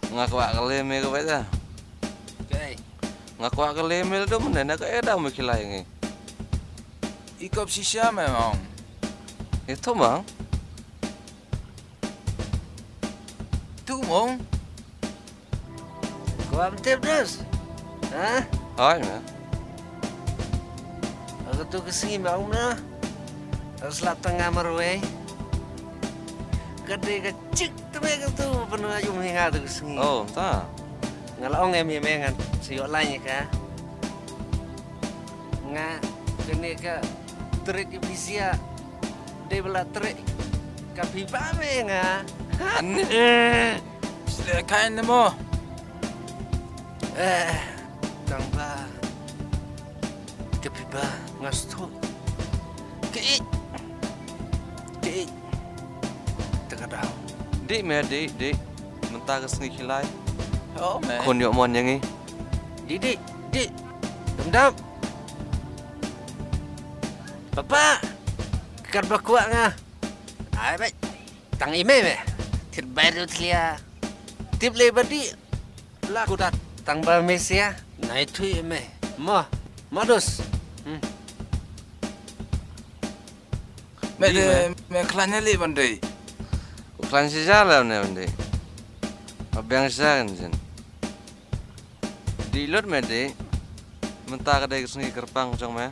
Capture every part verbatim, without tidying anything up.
Nga kwah kylli me ka beit da. Kaei? Nga kwah kylli me lada mynne na kaei da me khie lai ngi. I kop shisha me mong. Ito mang. Tu mong. Kwah tip dus. Ha? Hai me. Katu ka sngi ba ong na. Slap tang nga marwei. Ka dei ka chik tme katu pynwa jum hi nga tu ka sngi. Oh, ta. Nga la ong em ïa me ngan sa ïoh lain ïa ka. Nga kane ka trit ïa phi sia. Dei ba la trit ka phi ba me nga. Ane. Sle kain mo. Eh, tang ba. Ka phi ba nga stop. Ka ik. Ka ik. Ta ka daw. Dih me dih, dih. Mynta ka sngi khie lai. Oh me. Khun ïoh mon ïa ngi. Dih, dih, dih. Dam dam. Papa. Ka kat ba kwah nga. Ai beit. Tang i me me. Tit bai du thlia. Tip le ba dih. La kudat tang ba me sia. Nai thui me. Mo. Mo dus. Hmm. Me dih de, me. Me khlaiñ ne li ban dih. U khlaiñ shisha la ne ban dih. Ba biang shisha kan jin. Dih lut me dih. Mynta ka dei ka sngi kyrpang jong me.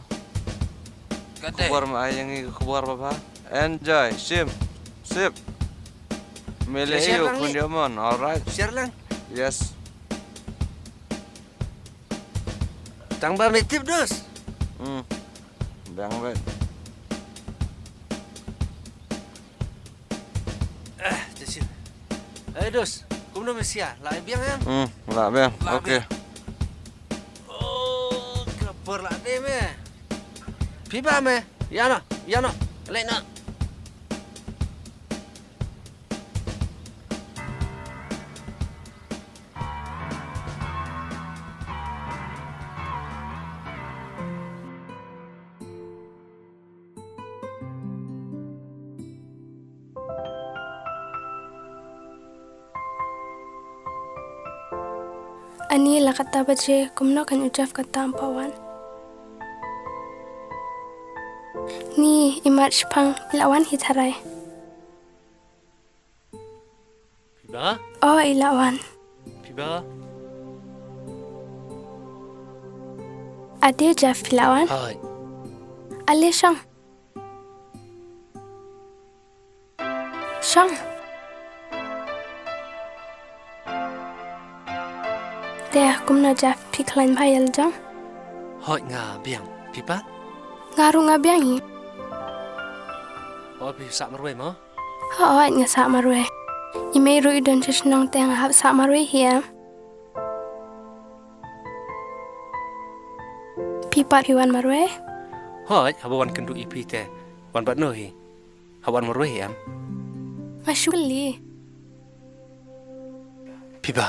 Ka dei. Khubor me ai ïa ngi ka khubor ba bha. Enjoy, shim, sip. Me le ïa u khun ïa mon, all right. Share lang. Yes. Tang ba me tip dus. Hmm. Biang beit. Eh, te shim. Eh, dus, kumno me sia, la biang em? Hmm, la biang. La biang. Okay. Oh, ka por la dei me. Phi ba me. Ïa no, ïa no. Leit no. Ani la kata baje kumno kan u Jeff kata am pa wan. Ni imat shipang i la wan hi tharai. Phi ba? Oh, i la wan. Phi ba? Ade Jeff phi la wan. Hai. Ale shong. Shong. Te kumno Jeff phi khlaiñ bha ïa la jong? Hooid nga biang, phi pat? Nga ruh nga biang hi. O phi sah marwei mo? Hooid nga sah marwei. I mei ruh i don sha shnong te nga hap sah marwei hi em. Phi pat phi wan marwei? Hooid, haba wan kynduh ïa phi te wan bad no hi. Hap wan marwei em? Nga shu kylli. Phi ba?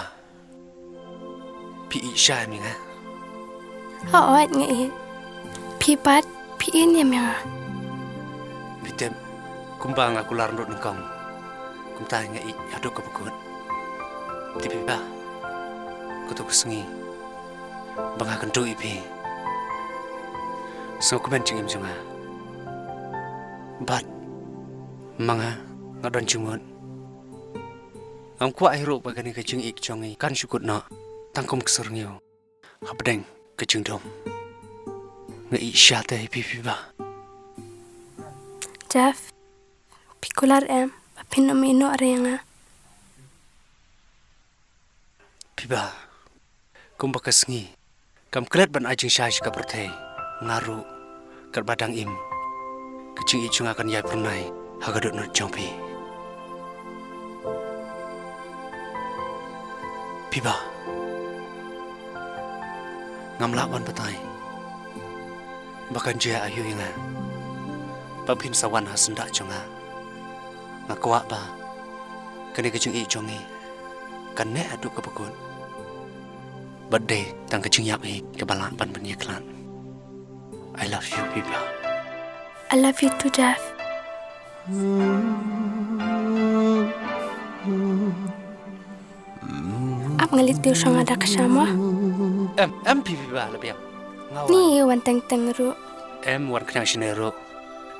Phi ïeit shisha ïa nga? Hooid nga ïeit. Phi pat phi ïeit ïa nga? Phi tip kumba nga kular nud nyngkong. Kumta nga ïeit haduh kaba kut. Te phi ba? Kato ka sngi ba nga kynduh ïa phi, sngewkmen jingim jong nga. Bad ma nga nga don jingmut. Ngam kwah hi ruh ba kane ka jingïeit jong ngi kan shu kut noh tang kum ka surngiew hapdeng ka jingdum. Nga ïeit shisha te ïa phi phi ba. Jeff, phi kular em ba phin ym ïehnoh re ïa nga? Phi ba, kumba ka sngi kam klet ban ai jingshai sha ka pyrthei, nga ruh katba dang im ka jingïeit jong nga kan ïai pyrnai ha ka dohnud jong phi. Phi ba, ngam lah ban batai ba kan jia aïu ïa nga ba phin sa wan ha syndah jong nga. Nga kwah ba kane ka jingïeit jong ngi kan neh haduh kaba kut. Bad dei tang ka jingïap hi kaba lah ban pynïakhlad. I love you, Phi ba. I love you too, Jeff. Nga leit tiew shong ha da ka sha mo. Em, em phi phi ba la biang. Nga wan. Ni wan teng teng ruh. Em wan khnang shane ruh.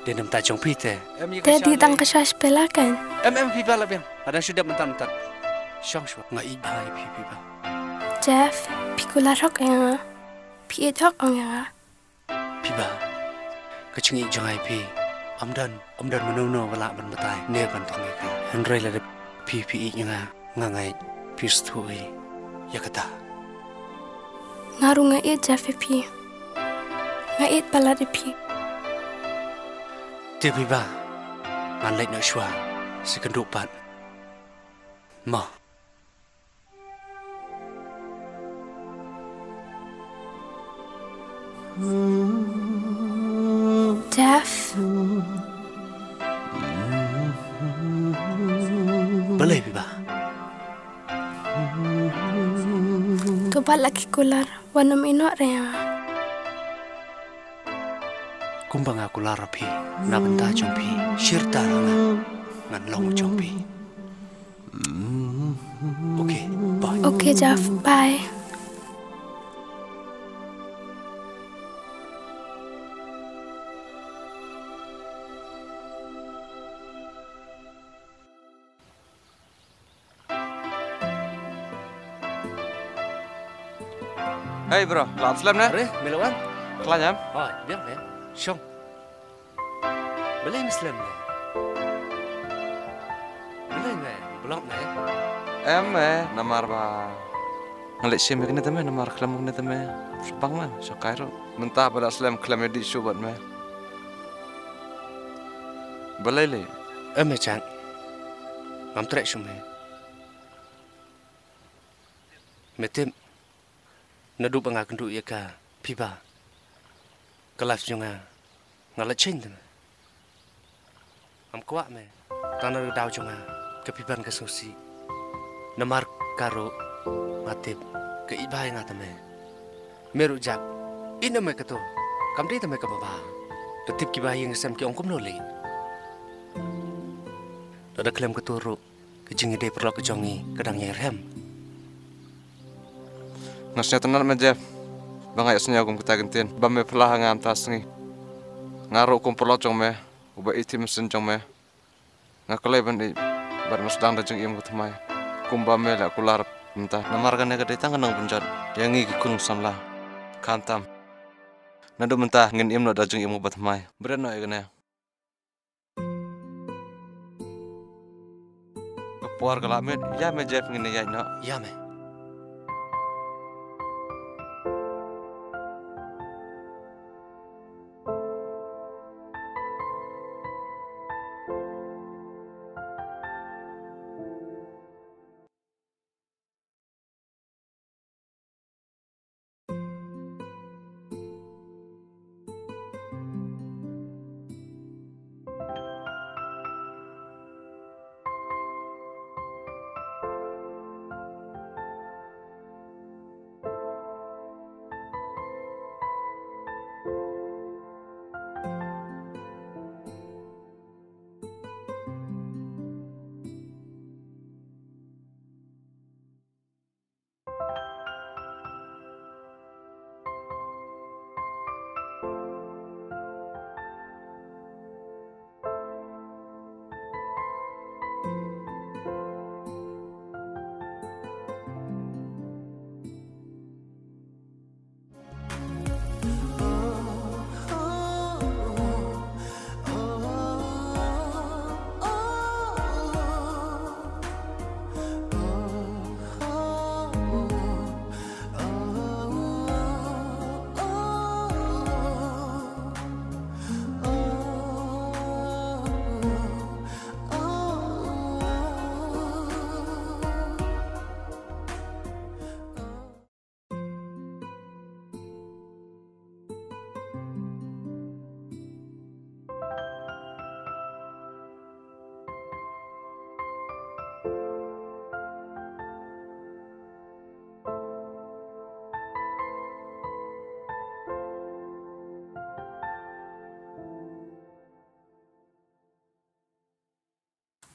Dei namar jong phi te. Em, ïa ka sha. Te dei tang ka sha sha phi la kan. Em, em phi ba la biang. Nga dang shu dep mynta mynta. Shong shuwa. Nga ïeit bha ïa phi phi ba. Jeff, phi kular hok ïa nga. Phi ïeit hok ïa nga. Phi ba, ka jingïeit jong nga ïa phi, ym don, ym don mano mano ba lah ban batai ne ban thong ïa ka. Hynrei lada phi phi ïeit ïa nga, nga ngeit phi sngewthuh ïa kata. Nga ruh nga ïeit Jeff ïa phi. Nga ïeit palat ïa phi. Te phi ba, ngan leit noh shuwa, sa ïakynduh pat. Mo. Jeff. Balei phi ba? To bat la ki kular, wat nym ïehnoh re ïa nga. Kumba nga kular ïa phi, na bynta jong phi, shirta nga, ngan long jong phi. Okay, bye. Okay, Jeff, bye. Hey bro, la slem ne? Are, me la wan? Khlaiñ em? Hooid, biang biang. Shong. Balei me slem ne? Balei me block ne? Em me, namar ba nga leit shim ïa kane te me, namar khlem kane te me. Pang me, sha kai ruh. Mynta ba la slem khlem ïa dih shuh bad me. Balei lei? Em me Jack. Ngam treh shuh me. Me tip. Naduh ba nga kynduh ïa ka Phiba, ka life jong nga, nga la change te me. Ngam kwah me. Tang na ka daw jong nga, ka Phiba ka sngewsih. Namar ka ruh nga tip ka ïeit bha ïa nga te me. Me ruh Jack, ïeit na me kato, kam dei te me kaba bha. Te tip kiba ha ïing ha sem ki ong kumno lei. Lada khlem kato ruh, ka jingïadei paralok ka jong ngi ka dang ïai rhem. Nga sngewtynnat me Jeff, ba nga ïohsngew kum kita ki ktien ba me phla ha nga mynta ka sngi. Nga ruh kum paralok jong me, uba ïeit mynsiem jong me, nga kloi ban ïeit bad ban sdang da jingim kaba thymmai, kumba me la kular mynta. Namar kane ka dei tang ka nongpynjot ïa ngi ki khun samla. Khamtam, naduh mynta ngin im noh da jingim kaba thymmai. Bret noh ïa kane. Ka por ka la miet, ïa me Jeff ngin ïaid noh. Ïa me.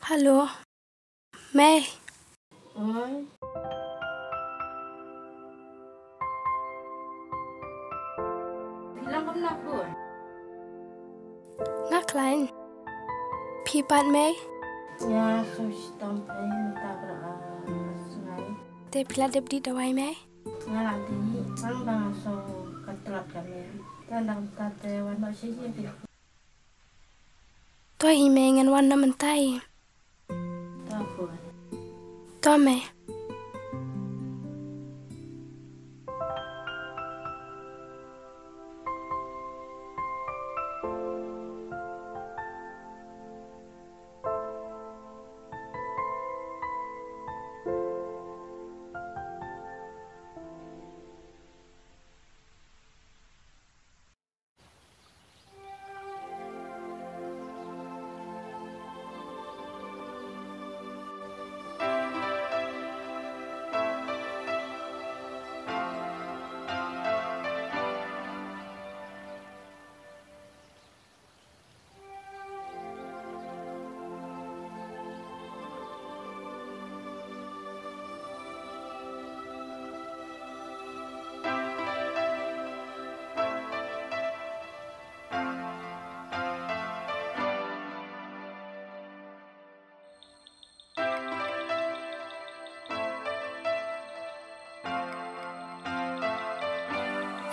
Hello. Mei. Oi. Nga khlaiñ. Phi pat mei? Nga shu shitom phi mynta ka sngi. Te phi la dep dih dawai mei? Nga la dih, tang ba nga shu ka tlot ka mei. Te nda mynta te wan noh shi ji phi. To hi mei, ngan wan noh mynta hi. To mei.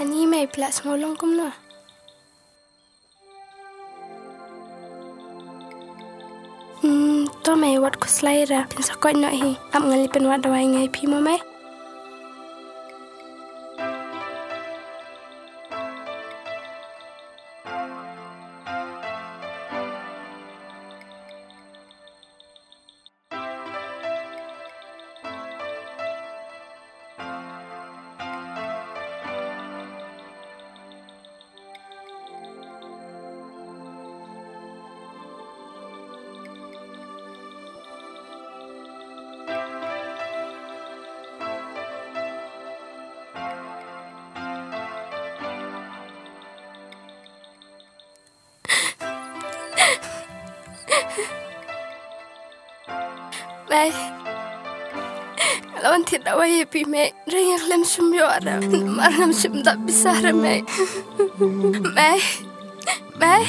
Ani mei, phi la sngewlong kumno? Hmm, to mei, wat khuslai re, phin sa koit noh hi. Ap ngan leit pynwad dawai ïa phi mo mei. Mei. Nga la wan thied dawai ïa phi mei. Hynrei nga khlem shym ïoh re. Namar ngam shym dap pisa re mei. Mei. Mei.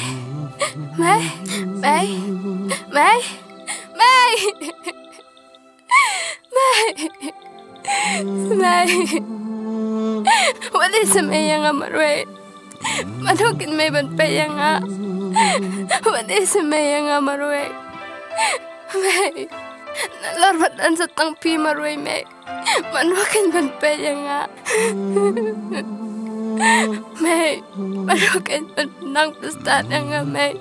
Mei. Mei. Mei. Mei. Mei. Wat ïeh sa mei ïa nga marwei. Mano kin mei ban peit ïa nga. Wat ïeh sa mei ïa nga marwei. Mei. Nalor wat don sa tang phi marwei mei. Mano kin ban peit ïa nga. Mei. Mano kin ban nang pynstad ïa nga mei.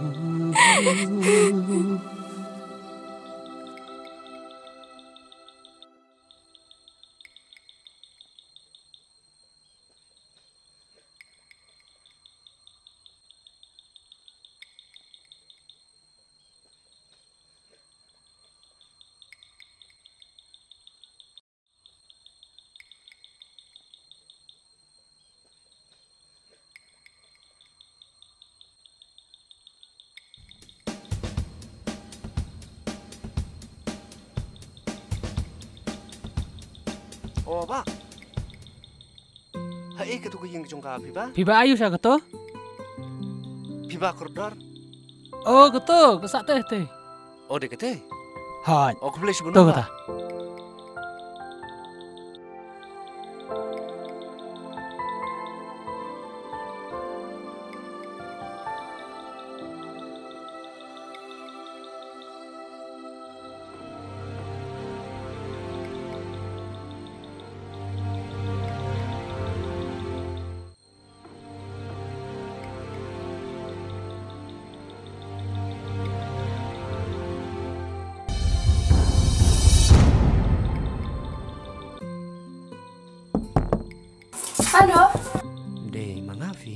O bah. Haei katu ka ïing jong ka phi bah? Phi bah aiu sha kato? Phi bah kordor. O kato, ka sah te te. O de kate. Hooid. O khublei shibun to bah. Kata. Hello. Dei ma nga phi?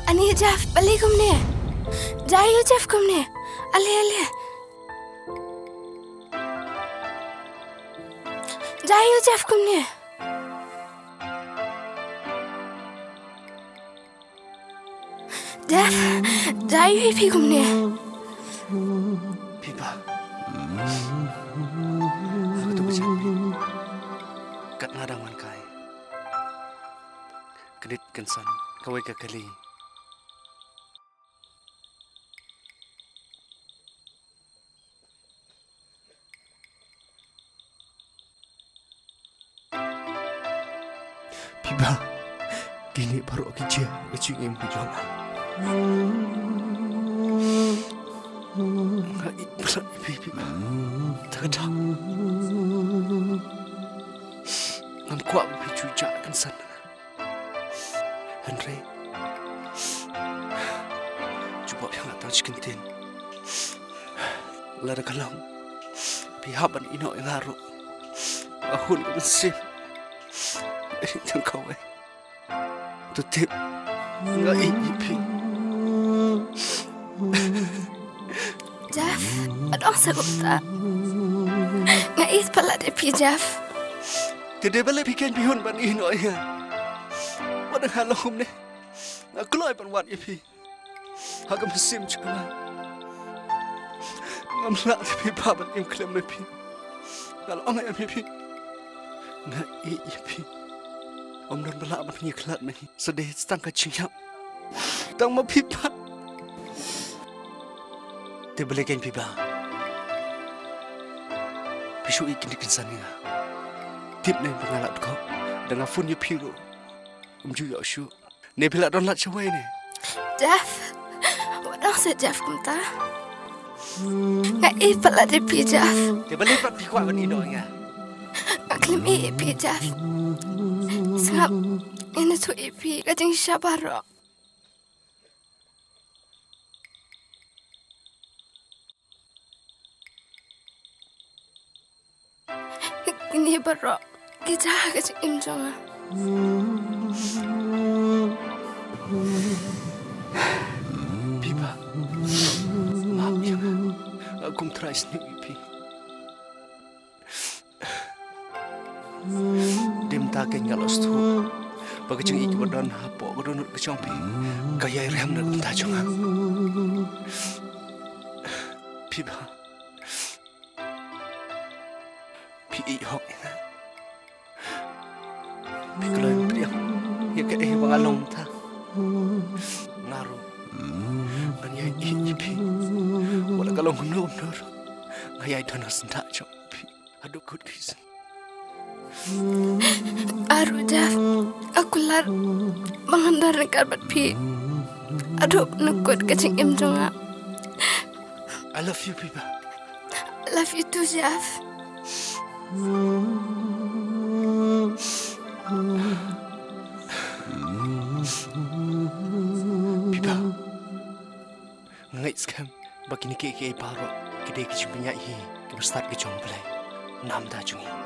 Ani Jeff, balei kumne? Jai ïa u Jeff kumne. Ale, ale. Jai ïa u Jeff kumne. Jeff, jai ïa phi kumne. Phi bah. Katu ka jait phi. Nga dang wan kai. Kynit kynsan, kawei ka kali. Phi ba, kine baroh ki jia ka jingim ka jong nga. Nga ïeit palat ïa phi, phi ba. Ta ka daw ngam kwah ba phi ju jah kynsan. Hynrei jubab ïa nga tang shi kyntien. Lada ka long phi hap ban ïehnoh ïa nga ruh, nga hun ka mynsiem. Ïa tang kawei. To tip, nga ïeit ïa phi. Jeff, wat ong sa kumta. Nga ïeit palat ïa phi, Jeff. Te dei balei phi khein phi hun ban ïehnoh ïa nga? Wat nga long kumne, nga kloi ban wad ïa phi ha ka mynsiem jong nga. Ngam lah te phi ba ban im khlem ïa phi. Nga la ong ïa phi, phi. Nga ïeit ïa phi. Ym don ba lah ban pynïakhlad ma ngi. Sa dei tang ka jingïap. Tang ma phi pat. Te balei khein phi ba, phi shu ïeit kynsan ïa nga? Tip ne ba nga la dkhot, da nga phone ïa phi ruh ym ju ïoh shuh. Ne phi la don lad shawei ne? Jeff, wat ong sa Jeff kumta. Nga ïeit palat ïa phi, Jeff. Te balei pat phi kwah ban ïehnoh ïa nga? Nga khlem ïeit ïa phi, Jeff. Sngap, ngin ïathuh ïa phi ka jingshisha baroh. Kine baroh ki jia ha ka jingim jong nga. Phi ba, map ïa nga. Nga kum trai sniew ïa phi. Dei mynta kein nga la sngewthuh ba ka jingïeit kaba don hapoh ka dohnud ka jong phi ka ïai rem na ka bynta jong nga. Phi ba, phi ïeit hok ïa nga. Phi kloi pdiang ïa kaei ba nga long mynta. Nga ruh ngan ïai ïeit ïa phi. Wat la ka long kumno kumno ruh, nga ïai don ha syndah jong phi haduh kut ki sngi. Nga ruh Jeff, nga kular ba ngan don ryngkat bad phi haduh ba nang kut ka jingim jong nga. I love you, Biba. I love you too, Jeff. Biba, nga ngeit skhem ba kine kiei kiei baroh ki dei ki jingpynïaid hi kiba stad ki jong U Blei. Namar jong ngi.